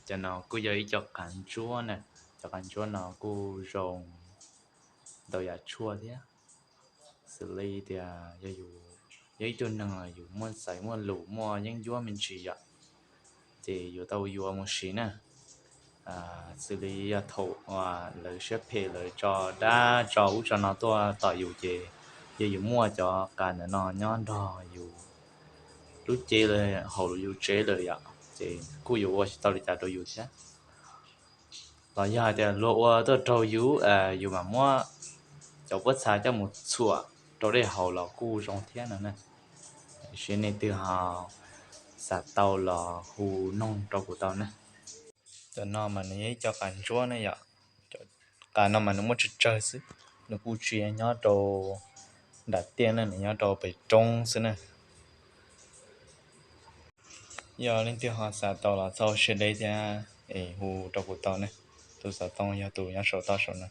Cov no kuj yog ib co qav ntsuab na. Cov qav ntsuab no kuj zoo ntau yam tshuaj thiab. Xws li tias yog yus yog ib tug neeg yus muaj xaiv muaj lus muaj yeeb ncuab me ntsis yom, ces yuav tau yuav mus siv na. Xws li yog thaum lawv siab phem lawv tso dab tso ub tso no tuaj tom yus ces yog yus muaj cov qav ntawm no nyob nrog yus lub cev lawm, haus yus tsev lawm yom, ces kuj yuav ua tsis tau li cas rau yus thiab. Los yog hais tias luag ua tuaj raug yus, yus mam muab cov pob txha coj mus txhuam rau dej haus los kuj zoo thiab no na. Tiam sis nej twg ho xav tau los hu noog rau kuv tau na. Cov no mas nws yog ib co qav ntsuab ne yom. Qav no mas nws muaj tsawg tsawg xwb, nws kuj tsis nyob rau nram tiaj ne, nws nyob rau pem roob xwb na. Yog leej twg ho xav tau los txhob siab deb thiab es hu rau kuv tau ne. Tus xov tooj yog tus nyob saum toj saum no.